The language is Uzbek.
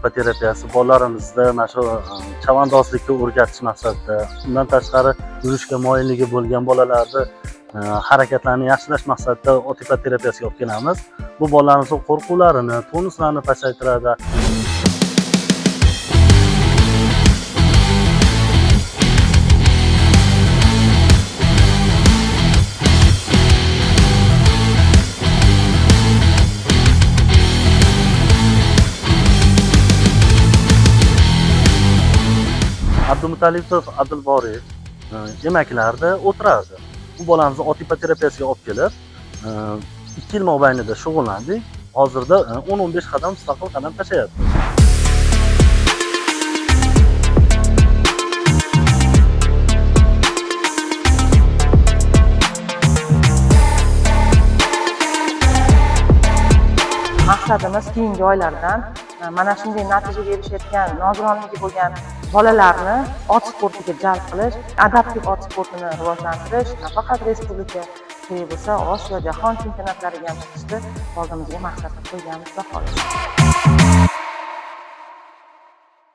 ippoterapiyasi bolalarimizda mana shu chavandozlikka o'rgatish maqsadida, undan tashqari yurishga moyilligi bo'lgan bolalarni harakatlarini yaxshilash maqsadida ot ippoterapiyasiga olib kelamiz. Bu bolalarimizni qo'rquvlarini, tonuslarini pasaytiradi. Abdumutalipov Abdulboriy emaklarda o'tirardi. Bu bolamizni ot ippoterapiyasiga olib kelib, 2 yil mobaynida shug'ullandik. Hozirda 10-15 qadam mustaqil qadam tashlayapti. Maqsadimiz keyingi oylardan mana shunday natijaga erishayotgan nogironligi bo'lgan bolalarni ot sportiga jalb qilish, adaptiv ot sportini rivojlantirish, nafaqat respublika, kerak bo'lsa Osiyo, jahon chempionatlariga ham chiqishni oldimizga maqsad qilib qo'yganmiz, xudo xohlasa.